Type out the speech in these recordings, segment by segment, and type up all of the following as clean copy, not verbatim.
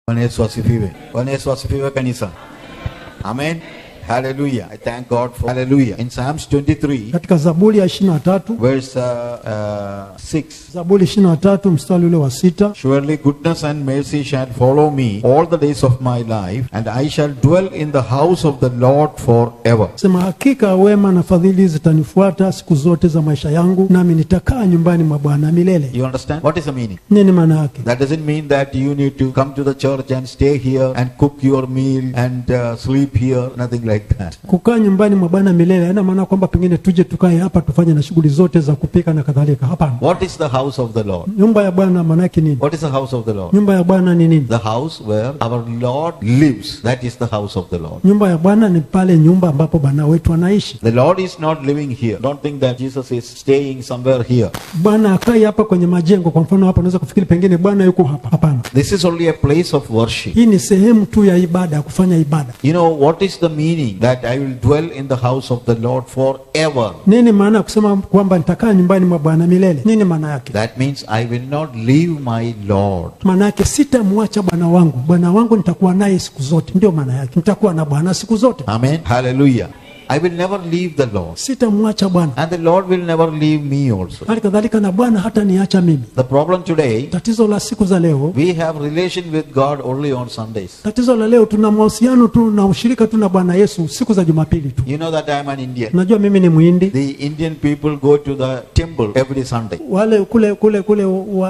Bwana Yesu asifiwe. Bwana Yesu asifiwe kanisa. Amen. Hallelujah. I thank God for hallelujah. In Psalms 23 Katika Zaburi ya 23, verse 6. Zaburi 23 mstari ule wa 6, Surely goodness and mercy shall follow me all the days of my life, and I shall dwell in the house of the Lord forever. Sema hakika wema na fadhili zitanifuata siku zote za maisha yangu, nami nitakaa nyumbani mwa Bwana milele. You understand? What is the meaning? Nini maana yake? That doesn't mean that you need to come to the church and stay here and cook your meal and sleep here, nothing like that. Kukaa nyumbani mwa Bwana milele haina maana kwamba pengine tuje tukae hapa tufanye na shughuli zote za kupika na kadhalika. Hapana. What is the house of the Lord? Nyumba ya Bwana maana yake nini? What is the house of the Lord? Nyumba ya Bwana ni nini? The house where our Lord lives. That is the house of the Lord. Nyumba ya Bwana ni pale nyumba ambapo Bwana wetu anaishi. The Lord is not living here. Don't think that Jesus is staying somewhere here. Bwana akai hapa kwenye majengo. Kwa mfano hapa unaweza kufikiri pengine Bwana yuko hapa. Hapana. This is only a place of worship. Hii ni sehemu tu ya ibada, ya kufanya ibada. You know, what is the meaning that I will dwell in the house of the Lord forever? Nini maana ya kusema kwamba nitakaa nyumbani mwa Bwana milele? Nini maana yake? That means I will not leave my Lord. Maana yake sitamwacha Bwana wangu. Bwana wangu nitakuwa naye siku zote. Ndio maana yake. Nitakuwa na Bwana siku zote. Amen. Hallelujah. I will never leave the Lord. Sitamwacha Bwana. And the Lord will never leave me also. Hali kadhalika na Bwana hata niacha mimi. The problem today, Tatizo la siku za leo, we have relation with God only on Sundays. Tatizo la leo tuna mahusiano tu na ushirika tu na Bwana Yesu siku za Jumapili tu. You know that I am an Indian. Najua mimi ni Muhindi. The Indian people go to the temple every Sunday. Wale kule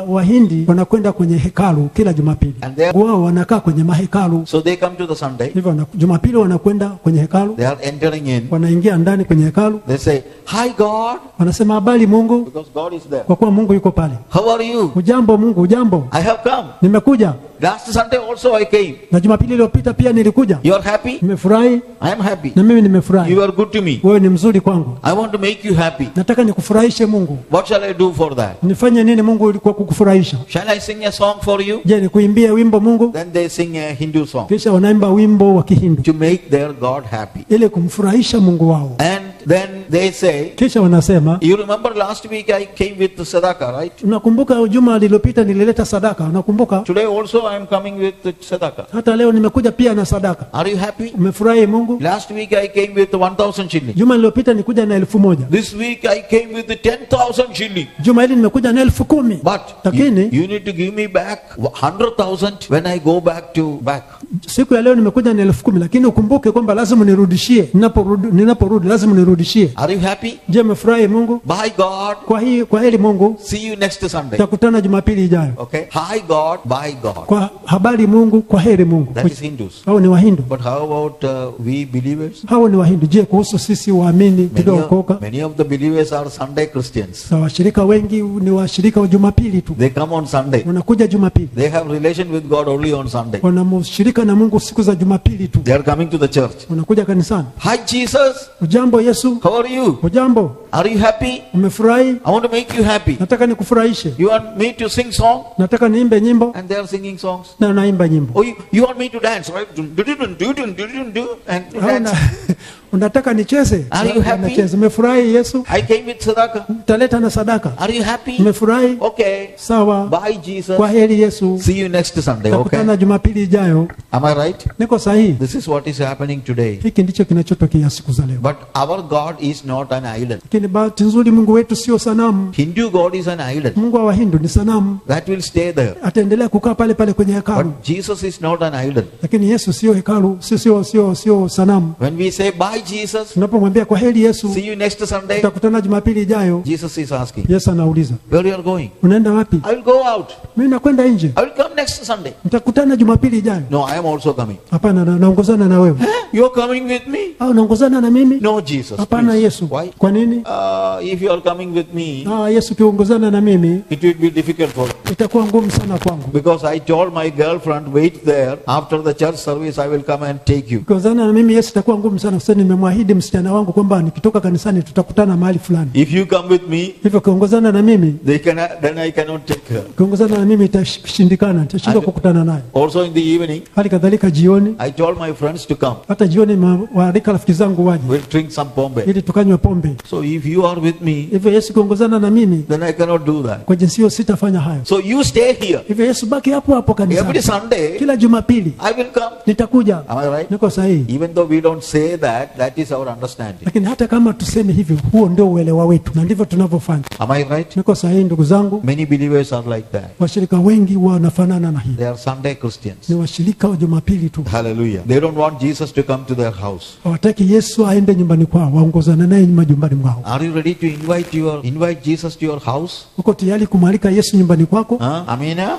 Wahindi wanakwenda kwenye hekalu kila Jumapili. And they Wao wanakaa kwenye mahekalu. So they come to the Sunday. Hivyo Jumapili wanakwenda kwenye hekalu. They are entering in. Wanaingia ndani kwenye hekalu. They say, "Hi God." Wanasema habari Mungu, Because God is there. kwa kuwa Mungu yuko pale. How are you? Hujambo Mungu, hujambo. I have come. Nimekuja. Last Sunday also I came. Na Jumapili iliyopita pia nilikuja. You are happy? Nimefurahi. I am happy. Na mimi nimefurahi. You are good to me. Wewe ni mzuri kwangu. I want to make you happy. Nataka nikufurahishe Mungu. What shall I do for that? Nifanye nini Mungu ili kwa kukufurahisha? Shall I sing a song for you? Je, nikuimbie wimbo Mungu? Then they sing a Hindu song. Kisha wanaimba wimbo wa Kihindu To make their God happy. ili kumfurahisha Mungu wao. And then they say, Kisha wanasema, you remember last week I came with the sadaka, right? Unakumbuka juma lililopita nilileta sadaka, unakumbuka? Today also I am coming with the sadaka. Hata leo nimekuja pia na sadaka. Are you happy? Umefurahi Mungu? Last week I came with 1,000 shilling. Juma lililopita nilikuja na 1,000. This week I came with 10,000 shilling. Juma hili nimekuja na 10,000. But lakini you need to give me back 100,000 when I go back to back. Siku ya leo nimekuja na 10,000, lakini ukumbuke kwamba lazima nirudishie. Ninaporudi lazima nirudishie. Are you happy? Je, umefurahi Mungu? Bye God. Kwa heri Mungu. See you next Sunday. Tutakutana Jumapili ijayo. Okay. Hi God, bye God. Kwa habari Mungu, kwa heri Mungu. That is Hindus. Hao ni Wahindu. But how about we believers? Hao ni Wahindu. Je, kuhusu sisi waamini tuliookoka? Many of the believers are Sunday Christians. Na washirika wengi ni washirika wa Jumapili tu. They come on Sunday. Wanakuja Jumapili. They have relation with God only on Sunday. Wanamshirika na Mungu siku za Jumapili tu. They are coming to the church. Wanakuja kanisani. Hi Jesus. Ujambo Yesu. How are you? Ujambo. Are you happy? Umefurahi? I want to make you happy. Nataka nikufurahishe. You want me to sing song? Nataka niimbe nyimbo. And they are singing songs. Na naimba nyimbo. Oh, you want me to dance, right? Do do do do do do do and dance. Unataka nicheze? Are you happy? Nacheze. Umefurahi Yesu? I came with sadaka. Nitaleta na sadaka. Are you happy? Umefurahi? Okay. Sawa. Bye Jesus. Kwa heri Yesu. See you next Sunday, okay? Tutakutana Jumapili ijayo. Am I right? Niko sahihi? This is what is happening today. Hiki ndicho kinachotokea siku za leo. But our God is not an idol. Lakini bahati nzuri Mungu wetu sio sanamu. Hindu God is an idol. Mungu wa Wahindu ni sanamu. That will stay there. Ataendelea kukaa pale pale kwenye hekalu. But Jesus is not an idol. Lakini Yesu sio hekalu, sio sanamu. When we say bye Jesus, tunapomwambia kwa heri Yesu, see you next Sunday. Tutakutana Jumapili ijayo. Jesus is asking, Yesu anauliza, where you are going? Unaenda wapi? I will go out. Mimi nakwenda nje. I will come next Sunday. Nitakutana Jumapili ijayo. No, I am also coming. Hapana, naongozana na wewe. You are coming with me? Au naongozana na mimi? No, Jesus. Hapana Yesu. Why? Kwa nini? If you are coming with me, Yesu kiongozana na mimi, it will be difficult for me. Itakuwa ngumu sana kwangu. Because I told my girlfriend, wait there. After the church service, I will come and take you. Kiongozana na mimi Yesu itakuwa ngumu sana. Sasa Nimemwahidi msichana wangu kwamba nikitoka kanisani tutakutana mahali fulani. If you come with me, Hivyo kiongozana na mimi, then I cannot take her. kiongozana na mimi itashindikana, nitashindwa kukutana naye. Also in the evening, Hali kadhalika jioni, I told my friends to come. hata jioni waalika rafiki zangu waje We'll drink some pombe. ili tukanywe pombe. So if you are with me, Hivyo Yesu kiongozana na mimi, then I cannot do that. kwa jinsi hiyo sitafanya hayo. So you stay here. Hivyo Yesu baki hapo hapo Every kanisani. Sunday, Kila Jumapili I will come. nitakuja. Am I right? Niko sahihi. Even though we don't say that, that is our understanding. Lakini hata kama tuseme hivyo, huo ndio uelewa wetu na ndivyo tunavyofanya. Am I right? Niko sahihi ndugu zangu? Many believers are like that. Washirika wengi wanafanana na hii, They are Sunday Christians. ni washirika wa Jumapili tu. Hallelujah. They don't want Jesus to come to their house. Hawataki Yesu aende nyumbani kwao, waongozane naye majumbani mwao. Are you ready to invite Jesus to your house? Uko tayari kumwalika Yesu nyumbani kwako? Huh? Amina?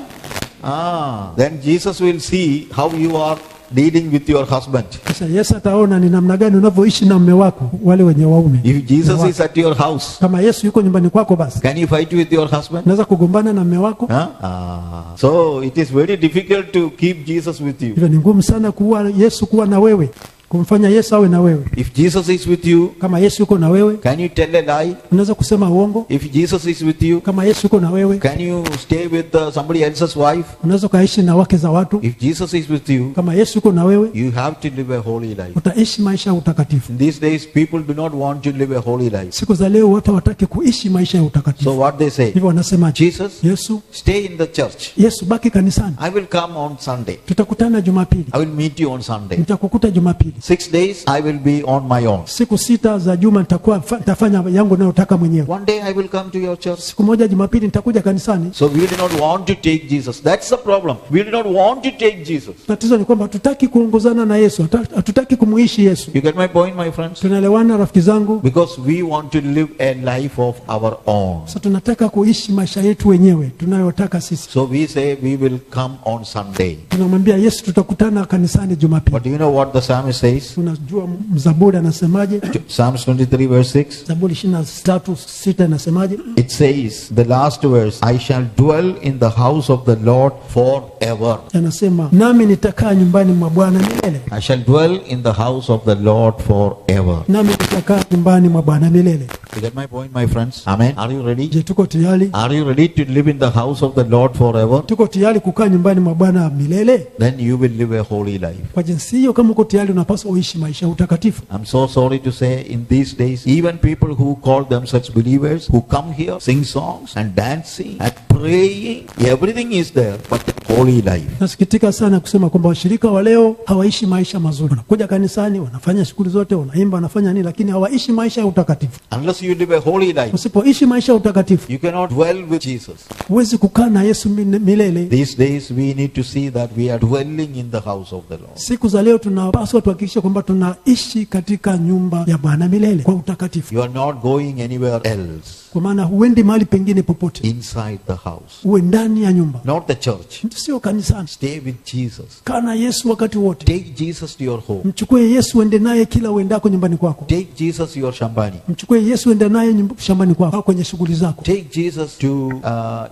Ah. Then Jesus will see how you are dealing with your husband. Sasa Yesu ataona ni namna gani unavyoishi na mume wako, wale wenye waume. If Jesus is at your house, Kama Yesu yuko nyumbani kwako, basi can you fight with your husband? unaweza kugombana na mume wako. Huh? Ah. So it is very difficult to keep Jesus with you. Hivyo ni ngumu sana kuwa Yesu kuwa na wewe, kumfanya Yesu awe na wewe. If Jesus is with you, Kama Yesu yuko na wewe, can you tell a lie? unaweza kusema uongo. If Jesus is with you, Kama Yesu yuko na wewe, can you stay with somebody else's wife? unaweza ukaishi na wake za watu. If Jesus is with you, Kama Yesu yuko na wewe, you have to live a holy life. utaishi maisha ya utakatifu. In these days, people do not want to live a holy life. Siku za leo watu hawataki kuishi maisha ya utakatifu. So what they say? Hivyo wanasema, Jesus, Yesu, stay in the church. Yesu baki kanisani, I will come on Sunday. tutakutana Jumapili, I will meet you on Sunday. nitakukuta Jumapili. 6 days I will be on my own. Siku 6 za juma nitakuwa nitafanya yangu nayotaka mwenyewe. One day I will come to your church. Siku moja Jumapili nitakuja kanisani. So we do not want to take Jesus. That's the problem. We do not want to take Jesus. Tatizo ni kwamba hatutaki kuongozana na Yesu, hatutaki kumuishi Yesu. You get my point, my friends? Tunaelewana rafiki zangu? Because we want to live a life of our own. Sasa tunataka kuishi maisha yetu wenyewe tunayotaka sisi. So we say we will come on Sunday. Tunamwambia Yesu tutakutana kanisani Jumapili. But do you know what the psalmist says? Tunajua mzaburi anasemaje? Psalms 23 verse 6. Zaburi 23:6 inasemaje? It says, the last verse, I shall dwell in the house of the Lord forever. Anasema, nami nitakaa nyumbani mwa Bwana milele. I shall dwell in the house of the Lord forever. Nami nitakaa nyumbani mwa Bwana milele. You get my point, my friends? Amen. Are you ready? Je, tuko tayari? Are you ready to live in the house of the Lord forever? Tuko tayari kukaa nyumbani mwa Bwana milele? Then you will live a holy life. Kwa jinsi hiyo, kama uko tayari, unapaswa uishi maisha ya utakatifu. I'm so sorry to say, in these days, even people who call themselves believers, who come here, sing songs and dancing and praying, everything is there, but the holy life. Nasikitika sana kusema kwamba washirika wa leo hawaishi maisha mazuri. Wanakuja kanisani, wanafanya shughuli zote, wanaimba, wanafanya nini, lakini hawaishi maisha ya utakatifu. Unless you live a holy life, Usipoishi maisha ya utakatifu, you cannot dwell with Jesus. huwezi kukaa na Yesu milele. These days we need to see that we are dwelling in the house of the Lord. Siku za leo tunapaswa tuhakikishe kwamba tunaishi katika nyumba ya Bwana milele kwa utakatifu. You are not going anywhere else. Kwa maana huendi mahali pengine popote. Inside the house. Uwe ndani ya nyumba. Not the church. Sio kanisani. Stay with Jesus. Kaa na Yesu wakati wote. Take Jesus to your home. Mchukue Yesu uende naye kila uendako nyumbani kwako. Take Jesus to your shambani. Mchukue Yesu uende naye shambani kwako au kwenye shughuli zako. Take Jesus to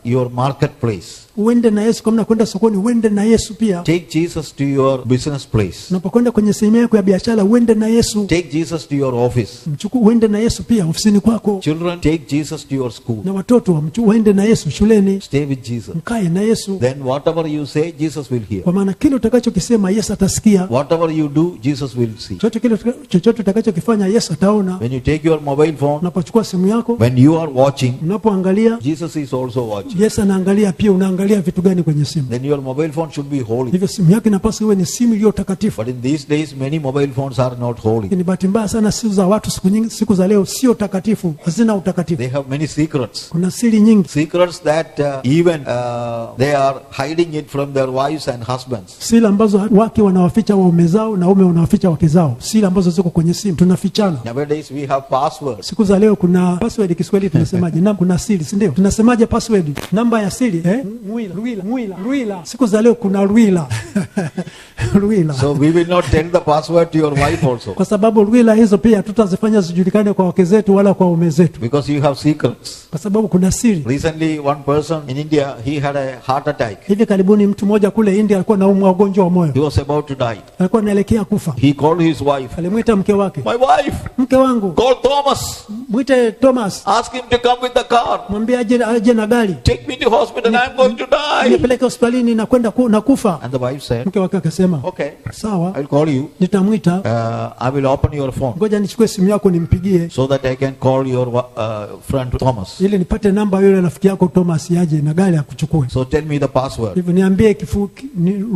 your marketplace. Uende na Yesu kama unakwenda sokoni, uende na Yesu pia. Take Jesus to your business place. Unapokwenda kwenye sehemu yako ya biashara, uende na Yesu. Take Jesus to your office. Mchukue uende na Yesu pia ofisini kwako. Children, take Jesus to your school. Na watoto, uende na Yesu shuleni. Stay with Jesus. Mkae na Yesu. Then whatever you say, Jesus will hear. Kwa maana kile utakachokisema Yesu atasikia. Whatever you do, Jesus will see. Chochote utakachokifanya Yesu ataona. When you take your mobile phone, unapochukua simu yako, when you are watching, unapoangalia, Jesus is also watching. Yesu anaangalia pia unaangalia vitu gani kwenye simu. Then your mobile phone should be holy. Hivyo simu yako inapaswa iwe ni simu iliyo takatifu. But in these days many mobile phones are not holy. Ni bahati mbaya sana simu za watu siku nyingi, siku za leo sio takatifu, hazina utakatifu. They have many secrets. Kuna siri nyingi. Secrets that even they are hiding it from their wives and husbands. Siri ambazo wake wanawaficha waume zao na waume wanawaficha wake zao. Siri ambazo ziko kwenye simu tunafichana. Nowadays we have passwords. Siku za leo kuna password. Kiswahili tunasemaje? Na kuna siri, si ndio? Tunasemaje password? Namba ya siri, eh? Mwila, Rwila, Mwila, Rwila. Siku za leo kuna Rwila. Rwila. So we will not tell the password to your wife also. Kwa sababu rwila hizo pia tutazifanya zijulikane kwa wake zetu wala kwa waume zetu, Because you have secrets. kwa sababu kuna siri. Recently, one person in India, he had a heart attack. Hivi karibuni mtu mmoja kule India alikuwa anaumwa ugonjwa wa He moyo, was about to die. alikuwa anaelekea kufa. He called his wife. Alimwita mke wake, My wife, mke wangu, call Thomas. mwite Thomas, Ask him to come with the car. mwambie aje na gari, Take me to hospital. I'm going to die. nipeleke hospitalini na kwenda na kufa. And the wife said, Mke wake akasema, okay, sawa, I'll call you. nitamwita, I will open your phone ngoja nichukue simu yako nimpigie, so that I can call your friend Thomas. ili nipate namba yule rafiki yako Thomas aje na gari akuchukue. So tell me the password. Hivyo niambie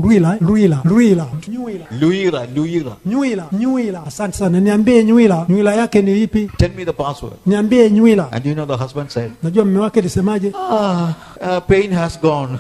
rwila rwila rwila nywila Luira, Luira. nywila nywila. Asante sana, niambie nywila, nywila yake ni ipi? Tell me the password. Niambie nywila. And you know the husband said, Najua mume wake alisemaje? Pain has gone.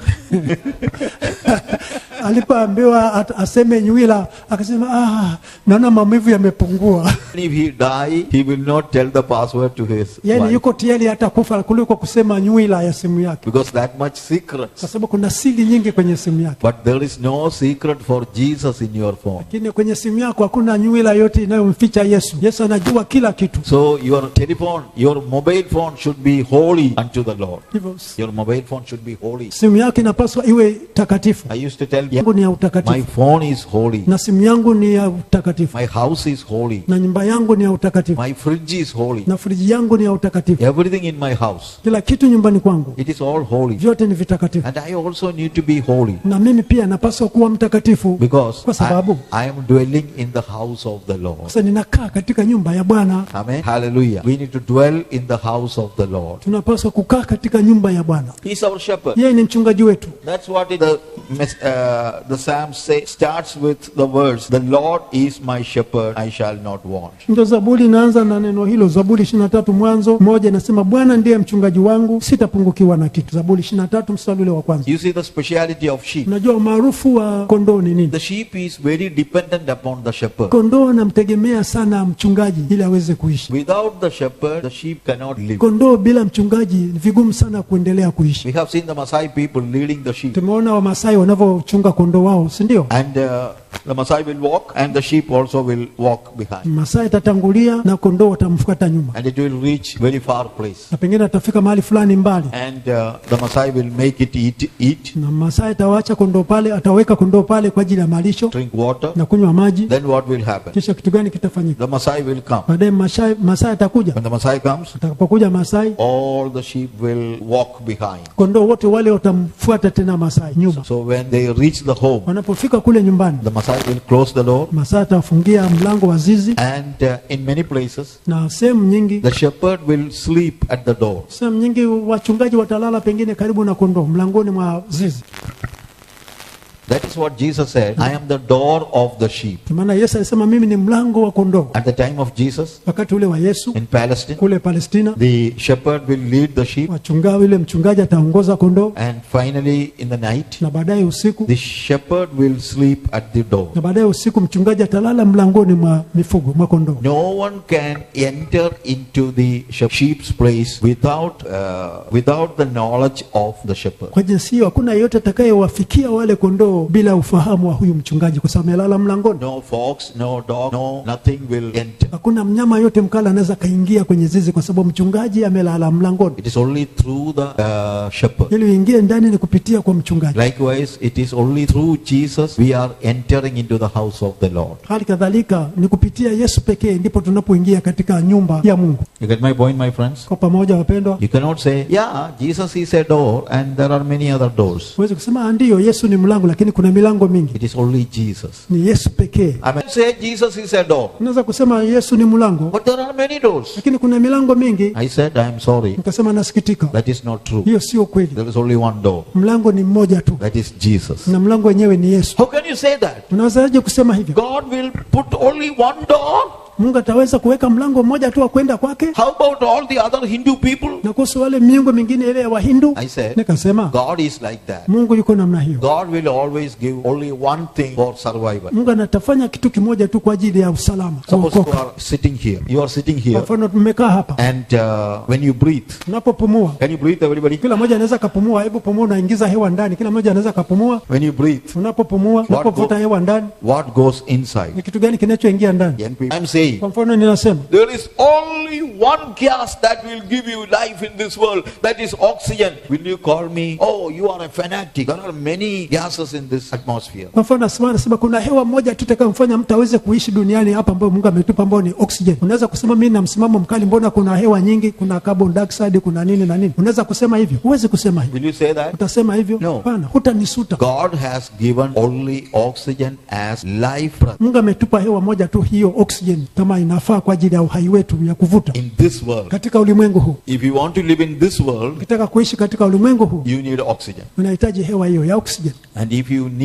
Alipoambiwa aseme nywila akasema, naona maumivu yamepungua. If he die, he will not tell the password to his Yani wife. yuko tayari hata kufa kuliko kusema nywila ya simu yake, Because that much secrets. kwa sababu kuna siri nyingi kwenye simu yake. But there is no secret for Jesus in your phone. Lakini kwenye simu yako hakuna nywila yote inayomficha Yesu. Yesu anajua kila kitu. So your telephone, your mobile phone should be holy unto the Lord. Hivyo Your mobile phone should be holy. simu yako inapaswa iwe takatifu. I used to tell you, Yangu ni ya my utakatifu, phone is holy. na simu yangu ni ya utakatifu, My house is holy. na nyumba yangu ni ya utakatifu, My fridge is holy. na friji yangu ni ya utakatifu. Everything in my house, Kila kitu nyumbani kwangu it is all holy. vyote ni vitakatifu, And I also need to be holy. na mimi pia napaswa kuwa mtakatifu, Because kwa sababu I am dwelling in the house of the Lord. sasa ninakaa katika nyumba ya Bwana. Amen. Hallelujah. We need to dwell in the house of the Lord. Tunapaswa kukaa katika nyumba ya Bwana. He is our shepherd. Yeye ni mchungaji wetu. That's what the Psalm say, starts with the words, the Lord is my shepherd, I shall not want. Ndio Zaburi inaanza na neno hilo. Zaburi 23 mwanzo 1 inasema, Bwana ndiye mchungaji wangu, sitapungukiwa na kitu. Zaburi 23 mstari ule wa kwanza. You see the speciality of sheep. Unajua umaarufu wa kondoo ni nini? The sheep is very dependent upon the shepherd. Kondoo anamtegemea sana mchungaji ili aweze kuishi. Without the shepherd, the sheep cannot live. Kondoo bila mchungaji ni vigumu sana kuendelea kuishi. We have seen the Maasai people leading the sheep. Tumeona Wamasai wanavyochunga kondoo wao, si ndio? And the Maasai will walk and the sheep also will walk behind. Masai atatangulia na kondoo watamfuata nyuma, And it will reach very far place. na pengine atafika mahali fulani mbali, And the Maasai will make it eat, na Masai atawaacha kondoo pale, ataweka kondoo pale kwa ajili ya malisho drink water. na kunywa maji. Then what will happen? Kisha kitu gani kitafanyika? The Maasai will come. Baadaye Masai atakuja. When the Maasai comes, Atakapokuja Masai, all the sheep will walk behind. kondoo wote wale watamfuata tena Masai nyuma. So when they reach the home, Wanapofika kule nyumbani, the Maasai will close the door. Masai atawafungia mlango wa zizi, And in many places, na sehemu nyingi the shepherd will sleep at the door. sehemu nyingi wachungaji watalala pengine karibu na kondoo mlangoni mwa zizi. That is what Jesus said, I am the door of the sheep. Maana Yesu alisema mimi ni mlango wa kondoo. At the time of Jesus, Wakati ule wa Yesu in Palestine, kule Palestina, the shepherd will lead the sheep. wachungaji, yule mchungaji ataongoza kondoo, And finally in the night, na baadaye usiku, the shepherd will sleep at the door. na baadaye usiku mchungaji atalala mlangoni mwa mifugo mwa kondoo. No one can enter into the sheep's place without the knowledge of the shepherd. Kwa jinsi hiyo hakuna yeyote atakayewafikia wale kondoo bila ufahamu wa huyu mchungaji, kwa sababu amelala mlangoni. No fox, no dog, no nothing will enter. Hakuna mnyama yote mkali anaweza kaingia kwenye zizi, kwa sababu mchungaji amelala mlangoni. It is only through the shepherd. Ili uingie ndani ni kupitia kwa mchungaji. Likewise, it is only through Jesus we are entering into the house of the Lord. Hali kadhalika ni kupitia Yesu pekee ndipo tunapoingia katika nyumba ya Mungu. You get my point, my friends? Kwa pamoja wapendwa, You cannot say, yeah, Jesus is a door and there are many other doors. huwezi kusema ndiyo Yesu ni mlango, lakini kuna milango mingi. It is only Jesus. Ni Yesu pekee. I may say Jesus is a door, Unaweza kusema Yesu ni mlango, but there are many doors. lakini kuna milango mingi. I said, I am sorry. Nikasema nasikitika, That is not true. hiyo sio kweli. There is only one door. Mlango ni mmoja tu, That is Jesus. na mlango wenyewe ni Yesu. How can you say that? Unawezaje kusema hivyo? God will put only one door? Mungu ataweza kuweka mlango mmoja tu wa kwenda kwake? How about all the other Hindu people? Na kuhusu wale miungu mingine ile ya Wahindu, I said, nikasema God is like that. Mungu yuko namna hiyo. God will always give only one thing for survival. Mungu anatafanya kitu kimoja tu kwa ajili ya usalama, Suppose you kuokoka. are sitting here. You are sitting Kwa here, mfano tumekaa hapa, and when you breathe, unapopumua, can you breathe, everybody? kila mmoja anaweza kapumua. Hebu pumua, unaingiza hewa ndani, kila mmoja anaweza kapumua. When you breathe, Unapopumua, unapovuta hewa ndani, what goes inside? ni kitu gani kinachoingia ndani? Young people, I'm saying Kwa mfano ninasema there is only one gas that will give you life in this world, that is oxygen. Will you call me? Oh, you are a fanatic. There are many gases in this atmosphere. Kwa mfano nasema kuna hewa moja tu itakayomfanya mtu aweze kuishi duniani hapa ambayo Mungu ametupa ambayo ni oxygen. Unaweza kusema mimi na msimamo mkali, mbona kuna hewa nyingi, kuna carbon dioxide, kuna nini na nini? Unaweza kusema hivyo? Huwezi kusema hivyo. Will you say that? Utasema hivyo? No. Hapana, hutanisuta. God has given only oxygen as life breath Mungu ametupa hewa moja tu, hiyo oxygen, kama inafaa kwa ajili ya uhai wetu ya kuvuta in this world. katika ulimwengu huu. If you want to live in this world, Ukitaka kuishi katika ulimwengu huu you need oxygen. unahitaji hewa hiyo ya oxygen. And if you